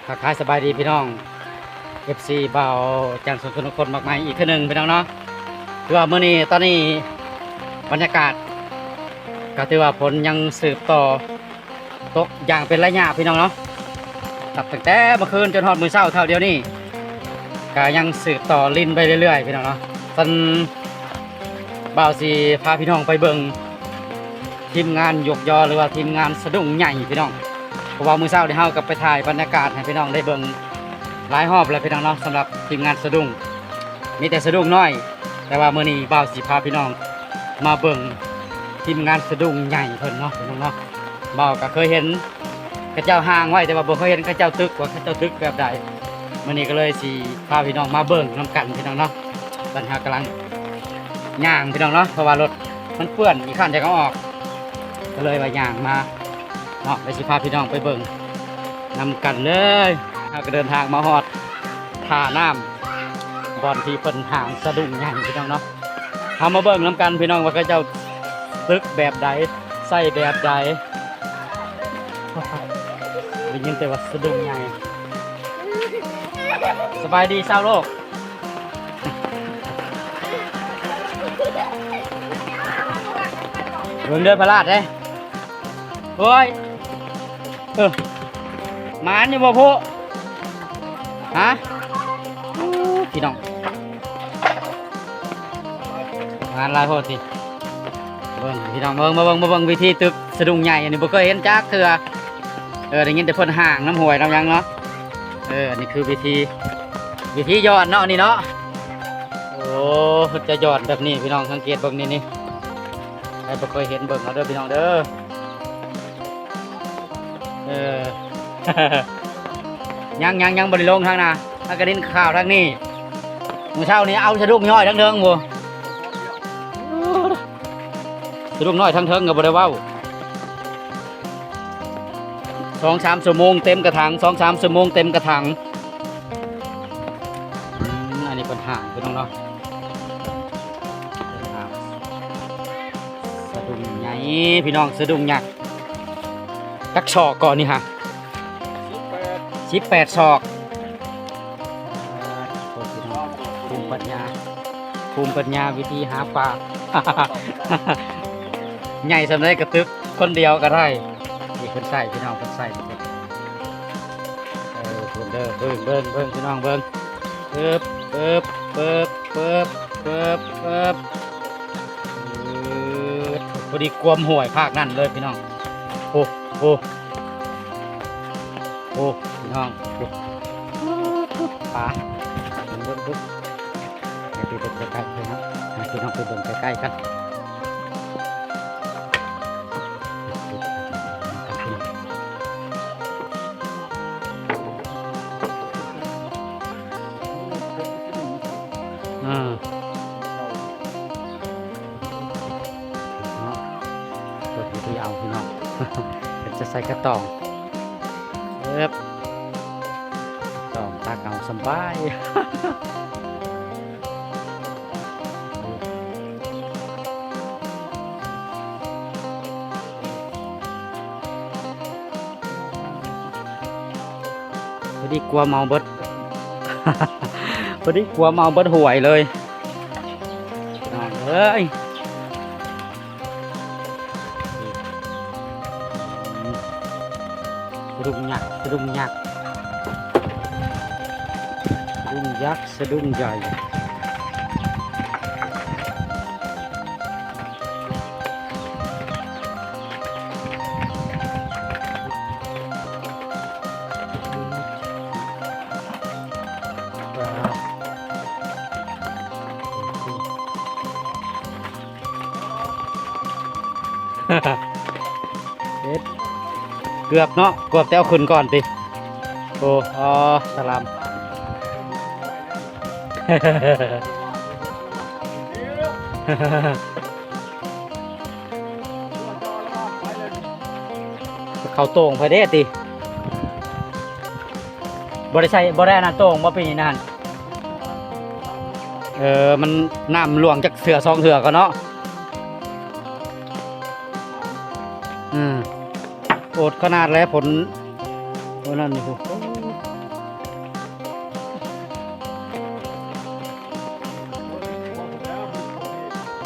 ທັກທາຍສະບາຍດີພີ່ນ້ອງ ເອັຟຊີ ບ່າວຈັນ ສຸນທະນຸຄົນ ໝາກໄມ້ ອີກເທື່ອໜຶ່ງພີ່ນ້ອງເນາະ. ຄືວ່າມື້ນີ້ ຕອນນີ້ບັນຍາກາດກໍຖືວ່າຝົນຍັງສືບຕໍ່ຕົກຢ່າງເປັນໄລຍະພີ່ນ້ອງເນາະ. ນັບຕັ້ງແຕ່ເມື່ອຄືນຈົນຮອດມື້ເຊົ້າເທົ່າດຽວນີ້ ກໍຍັງສືບຕໍ່ລິນໄປເລື້ອຍໆ ພີ່ນ້ອງເນາະ. ຊັ້ນ ບ່າວຊິພາພີ່ນ້ອງໄປເບິ່ງທີມງານຍົກຍໍ ຫຼືວ່າທີມງານສະດຸ້ງໃຫຍ່ພີ່ນ້ອງ. ເພາະວ່າມື້ເຊົ້ານີ້ເຮົາກໍໄປຖ່າຍບັນຍາກາດໃຫ້ພີ່ນ້ອງໄດ້ເບິ່ງຫຼາຍຮອບແລ້ວພີ່ນ້ອງເນາະ. ສຳລັບທີມງານສະດຸ້ງ ມີແຕ່ສະດຸ້ງນ້ອຍ, ແຕ່ວ່າມື້ນີ້ບ່າວຊິພາພີ່ນ້ອງມາເບິ່ງທີມງານສະດຸ້ງໃຫຍ່ເພິ່ນເນາະ ພີ່ນ້ອງເນາະ. ບ່າວກໍເຄີຍເຫັນເຂົາເຈົ້າຮ່າງໄວ້ ແຕ່ວ່າບໍ່ເຄີຍເຫັນເຂົາເຈົ້າຕຶກ ວ່າເຂົາເຈົ້າຕຶກແບບໃດ. ມື້ນີ້ກໍເລີຍຊິພາພີ່ນ້ອງມາເບິ່ງນຳກັນພີ່ນ້ອງເນາະ. ຕອນນີ້ເຮົາກຳລັງຍ່າງພີ່ນ້ອງເນາະ ເພາະວ່າລົດມັນເປື້ອນ ຂີ້ຄ້ານຈະເອົາອອກ ກໍເລີຍວ່າຍ່າງມາເນາະ. ແລ້ວຊິພາພີ່ນ້ອງໄປເບິ່ງນຳກັນເລີຍ. ເຮົາກໍເດີນທາງມາຮອດທ່ານ້ຳ ບ່ອນທີ່ເພິ່ນຮ່າງສະດຸ້ງໃຫຍ່ພີ່ນ້ອງເນາະ. ເຮົາມາເບິ່ງນຳກັນພີ່ນ້ອງ ວ່າເຂົາເຈົ້າຕຶກແບບໃດ ໃຊ້ແບບໃດ. ໄດ້ຍິນແຕ່ວ່າສະດຸ້ງໃຫຍ່. ສະບາຍດີຊາວໂລກ. ເບິ່ງເດີພະລາດເດ້. ໂອ້ຍ ເອີ ໝານຢູ່ບໍ່ພຸ ຮະ? ໂອ້ ພີ່ນ້ອງ ງານຫຼາຍໂພດຕິ. ເບິ່ງພີ່ນ້ອງ ເບິ່ງ ມາເບິ່ງ ມາເບິ່ງວິທີຕຶກສະດຸ້ງໃຫຍ່ ອັນນີ້ບໍ່ເຄີຍເຫັນຈັກເທື່ອ. ເອີ ໄດ້ຍິນແຕ່ເພິ່ນຮ່າງນຳຫ້ວຍນຳຫຍັງເນາະ. ເອີ ອັນນີ້ຄືວິທີ ວິທີຢອດເນາະ ອັນນີ້ເນາະ. ໂອ້ ເພິ່ນຈະຢອດແບບນີ້ພີ່ນ້ອງ ສັງເກດເບິ່ງນີ້ ນີ້ ໃຜບໍ່ເຄີຍເຫັນເບິ່ງເອົາເດີພີ່ນ້ອງເດີ. ເອີ ຍັງ ຍັງ ຍັງບໍ່ໄດ້ລົງທາງໜ້າ ຫາກະໄດ້ຍິນຂ່າວທາງນີ້. ມື້ເຊົ້ານີ້ເອົາສະດຸ້ງນ້ອຍທາງເທິງພຸ້ນ ສະດຸ້ງນ້ອຍທາງເທິງກໍບໍ່ໄດ້ເວົ້າ. ສອງສາມຊົ່ວໂມງເຕັມກະຖັງ ສອງສາມຊົ່ວໂມງເຕັມກະຖັງ. ອືມ ອັນນີ້ເພິ່ນຮ່າງພີ່ນ້ອງເນາະ ເພິ່ນຮ່າງສະດຸ້ງໃຫຍ່ພີ່ນ້ອງ ສະດຸ້ງຍັກ. ຈັກສອກກ່ອນນີ້ຫະ? ສິບແປດ ສິບແປດສອກ. ໂອ້ ພີ່ນ້ອງ ພູມປັນຍາ ພູມປັນຍາວິທີຫາປາ ໃຫຍ່ສ່ຳໃດກະຕຶກຄົນດຽວກະໄດ້. ນີ້ເພິ່ນໃສ່ພີ່ນ້ອງ ເພິ່ນໃສ່ ເອີ ເບິ່ງເດີ ເບິ່ງ ເບິ່ງ ເບິ່ງພີ່ນ້ອງເບິ່ງ ປຶບ ປຶບ ປຶບ ປຶບ ປຶບ ປຶບ ເອີ ພໍດີກວມຫ້ວຍພາກນັ້ນເລີຍພີ່ນ້ອງ. ໂອ້ ໂອ້ ໂອ້ ພີ່ນ້ອງ ໂອ້ ປາ ເບິ່ງ ເບິ່ງ ເບິ່ງ ໃຫ້ໄປເບິ່ງໃກ້ໆເລີຍເນາະ ໃຫ້ພີ່ນ້ອງໄປເບິ່ງໃກ້ໆກັນ. ເອີ ເນາະ ເພິ່ນວິທີເອົາພີ່ນ້ອງ ເພິ່ນຈະໃສ່ກະຕ່ອງ ເອີບ ຕ້ອງຕັກເອົາສະບາຍ. ພໍດີກວມເອົາເບິດ ພໍດີກວມເອົາເບິດຫ້ວຍເລີຍ ນ້ອງເອີຍ. ສະດຸ້ງຍັກ ສະດຸ້ງຍັກ ສະດຸ້ງຍັກ ສະດຸ້ງໃຫຍ່. ເຮັດ ເກືອບເນາະ ເກືອບແຕ່ເອົາຂຶ້ນກ່ອນຕິ. ໂອ້ ອໍ ສະລາມ ເຂົ້າໂຕ່ງໄປເດ້ຕິ. ບໍ່ໄດ້ໃສ່ ບໍ່ໄດ້ອັນນັ້ນໂຕ່ງບໍ່ປີນີ້ນັ້ນ. ເອີ ມັນ ນ້ຳຫຼວງຈັກເທື່ອສອງເທື່ອກ່ອນເນາະ. ອືມ ໂອດຂະໜາດແລະ ຝົນ ໂອ້ ນັ້ນນີ້ພຸ້ນ.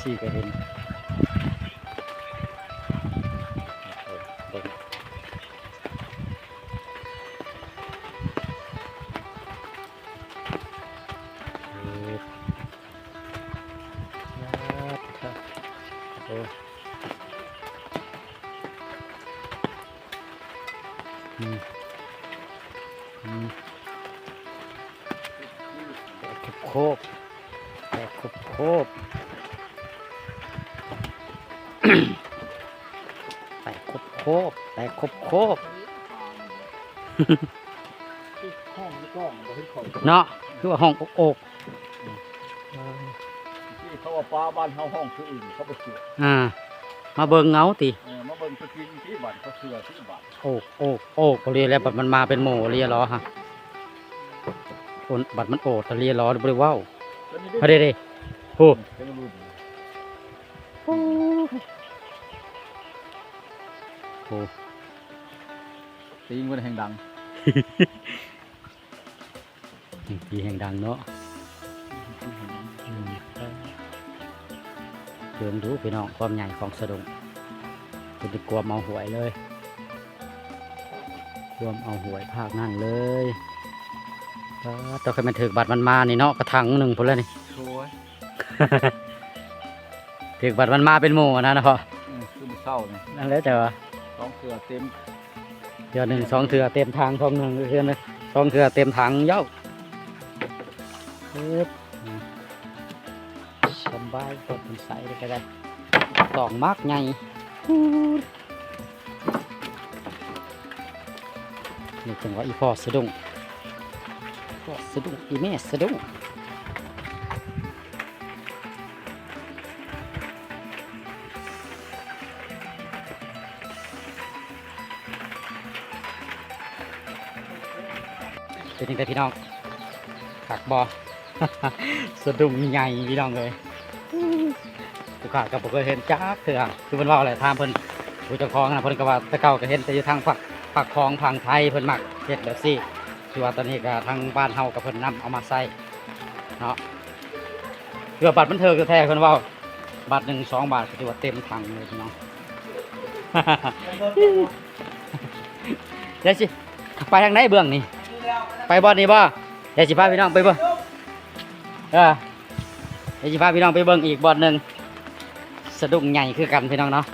ຊີ້ກໍເຫັນ ເບິ່ງ ໂອ້ ອືມ ອືມ ແຕກໂຄບໆ ແຕກໂຄບໆ ແຕກໂຄບໆ ແຕກໂຄບໆ ເນາະ ຄືວ່າຮ້ອງໂອກໆ ອືມ ເອີ ທີ່ເຂົາວ່າປາບ້ານເຮົາຮ້ອງຄືອື່ນ ເຂົາບໍ່ເຊື່ອ ອ່າ ມາເບິ່ງເອົາຕິ ເອີ ມາເບິ່ງຕົວຈິງຕິ ບ້ານເຂົາເຊື່ອຕິ ບ້ານ ໂອກ ໂອກ ໂອກອີ່ຫຼີແລ້ວ ບັດມັນມາເປັນໝູ່ອີ່ຫຼີເນາະ ໂອ ບັດມັນໂອດອີ່ຫຼີເນາະ ບໍ່ໄດ້ເວົ້າ ເດ້ ເດ້ ໂອ້ ໂອ້ ຕີງເພິ່ນແຮ່ງດັງ. ເພງທີ່ແຮ່ງດັງເນາະ ອືມ ເບິ່ງດູພີ່ນ້ອງ ຄວາມໃຫຍ່ຂອງສະດຸ້ງ ເພິ່ນໄປກວມເອົາຫ້ວຍເລີຍ ກວມເອົາຫ້ວຍພາກນັ້ນເລີຍ ປາດ ຕ້ອງໃຫ້ມັນຖືກບັດມັນມານີ້ເນາະ ກະຖັງໜຶ່ງພຸ້ນແຫຼະນີ້ ໂອ້ຍ ຖືກບັດມັນມາເປັນໝູ່ຫັ້ນນະເນາະ ອືມ ຄືມື້ເຊົ້ານີ້ ນັ້ນແຫຼະ ແຕ່ວ່າສອງເທື່ອເຕັມ ເທື່ອໜຶ່ງສອງເທື່ອເຕັມຖັງ ສອງເທື່ອເຕັມຖັງເຍົາະ ເອີບ ສະບາຍ ຕົ້ນເພິ່ນໃສ່ໄດ້ກໍໄດ້ ຕ້ອງໝາກໃຫຍ່ ນີ້ຈັ່ງວ່າອີ່ພໍ່ສະດຸ້ງ ພໍ່ສະດຸ້ງ ອີ່ແມ່ສະດຸ້ງ. ເປັນຈັ່ງໃດພີ່ນ້ອງ ຄັກບໍ່? ສະດຸ້ງໃຫຍ່ພີ່ນ້ອງເອີຍ ລູກຄ້າກໍບໍ່ເຄີຍເຫັນຈັກເທື່ອ ຄືເພິ່ນເວົ້າແຫຼະ ຖາມເພິ່ນ ຜູ້ເຈົ້າຂອງນະ ເພິ່ນກໍວ່າແຕ່ເກົ່າກໍເຫັນແຕ່ຢູ່ທາງພາກ ພາກຂອງຝັ່ງໄທ ເພິ່ນມັກເຮັດແບບຊີ້ ຄືວ່າຕອນນີ້ກໍທາງບ້ານເຮົາກໍເພິ່ນນຳເອົາມາໃຊ້ເນາະ ຄືວ່າບັດມັນຖືກແທ້ໆ ເພິ່ນເວົ້າ ບາດໜຶ່ງສອງບາດກໍຖືວ່າເຕັມຖັງເລີຍພີ່ນ້ອງ ດຽວຊິໄປທາງໃດເບື້ອງນີ້ ໄປບ່ອນນີ້ບໍ່? ດຽວຊິພາພີ່ນ້ອງໄປເບິ່ງ ເອີ ດຽວຊິພາພີ່ນ້ອງໄປເບິ່ງອີກບ່ອນໜຶ່ງ ສະດຸ້ງໃຫຍ່ຄືກັນພີ່ນ້ອງເນາະ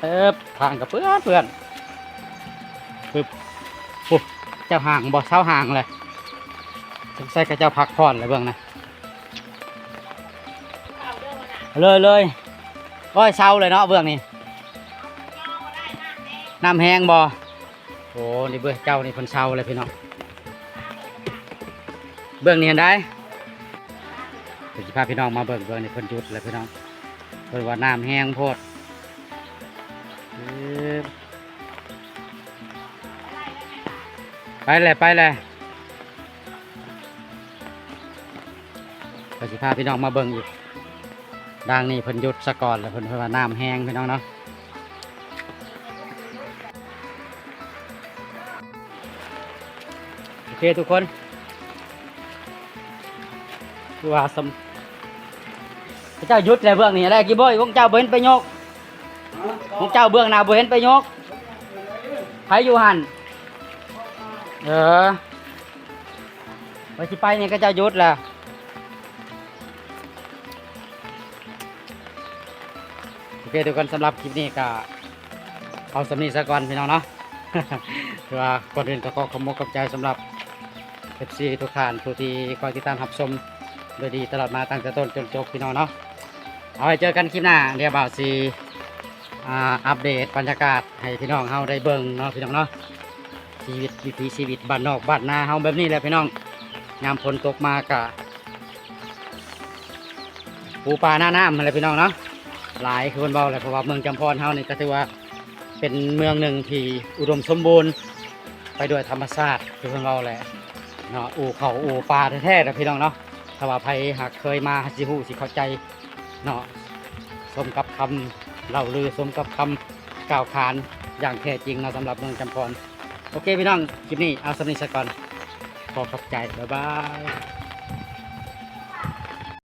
ເອີບ ທາງກໍເປື້ອນໆ ປຶບ ໂອ້ ເຈົ້າຫ່າງບໍ່ ເຊົາຫ່າງແຫຼະ ສົງໄສເຂົາເຈົ້າພັກຜ່ອນແຫຼະເບື້ອງນະ ເລີຍໆ ໂອ້ຍ ເຊົາເລີຍເນາະເບື້ອງນີ້ ນ້ຳແຮງບໍ່? ໂອ້ ນີ້ເບື້ອງເຈົ້ານີ້ເພິ່ນເຊົາແລ້ວພີ່ນ້ອງ ເບື້ອງນີ້ຫັ້ນໃດ ດຽວຊິພາພີ່ນ້ອງມາເບິ່ງ ເບື້ອງນີ້ເພິ່ນຢຸດແລ້ວພີ່ນ້ອງ ເພິ່ນວ່ານ້ຳແຮງໂພດ. ເອີ ໄປແຫຼະ ໄປແຫຼະ. ກໍຊິພາພີ່ນ້ອງມາເບິ່ງອີກ. ດາງນີ້ເພິ່ນຢຸດສາກ່ອນແລ້ວ ເພິ່ນ ເພິ່ນວ່ານ້ຳແຮງ ພີ່ນ້ອງເນາະ. ໂອເຄທຸກຄົນ ຄືວ່າສຳ ເຈົ້າຢຸດແລ້ວ ເບື້ອງນີ້ແຫຼະ ກີ້ໂບ້ຍ ຂອງເຈົ້າບໍ່ເຫັນໄປຍົກ ຂອງເຈົ້າເບື້ອງໜ້າບໍ່ເຫັນໄປຍົກ. ໃຜຢູ່ຫັ້ນ? ເອີ ວ່າຊິໄປນີ້ ເຂົາເຈົ້າຢຸດແລ້ວ. ໂອເຄທຸກຄົນ ສຳລັບຄລິບນີ້ກໍເອົາສ່ຳນີ້ສາກ່ອນ ພີ່ນ້ອງເນາະ. ຖືວ່າກ່ອນອື່ນກໍຂໍຂອບອົກຂອບໃຈສຳລັບ ເອັຟຊີ ທຸກທ່ານ ຜູ້ທີ່ຄອຍຕິດຕາມຮັບຊົມໂດຍດີຕະຫຼອດມາ ຕັ້ງແຕ່ຕົ້ນຈົນຈົບ ພີ່ນ້ອງເນາະ. ເອົາ ໄວ້ເຈີກັນຄລິບໜ້າ ດຽວບ່າວຊິ ອ່າ ອັບເດດບັນຍາກາດໃຫ້ພີ່ນ້ອງເຮົາໄດ້ເບິ່ງເນາະ ພີ່ນ້ອງເນາະ. ຊີວິດ ວິຖີຊີວິດບ້ານນອກບ້ານນາເຮົາແບບນີ້ແຫຼະ ພີ່ນ້ອງ. ຍາມຝົນຕົກມາກະ ປູປາໜ້ານ້ຳຫັ້ນແຫຼະ ພີ່ນ້ອງເນາະ ຫຼາຍ ຄືເພິ່ນເວົ້າແຫຼະ. ເພາະວ່າເມືອງຈຳພອນເຮົານີ້ກໍຖືວ່າເປັນເມືອງໜຶ່ງທີ່ອຸດົມສົມບູນໄປດ້ວຍທຳມະຊາດ ຄືເພິ່ນເວົ້າແຫຼະເນາະ. ອູ່ເຂົ້າອູ່ປາແທ້ໆ ແຫຼະ ພີ່ນ້ອງເນາະ. ຖ້າວ່າໃຜຫາກເຄີຍມາ ຊິຮູ້ ຊິເຂົ້າໃຈເນາະ ສົມກັບຄຳເລົ່າລື ສົມກັບຄຳກ່າວຂານຢ່າງແທ້ຈິງເນາະ ສຳລັບເມືອງຈຳພອນ. ໂອເຄພີ່ນ້ອງ ຄລິບນີ້ເອົາສ່ຳນີ້ສາກ່ອນ ຂໍຂອບໃຈ ບາຍບາຍ.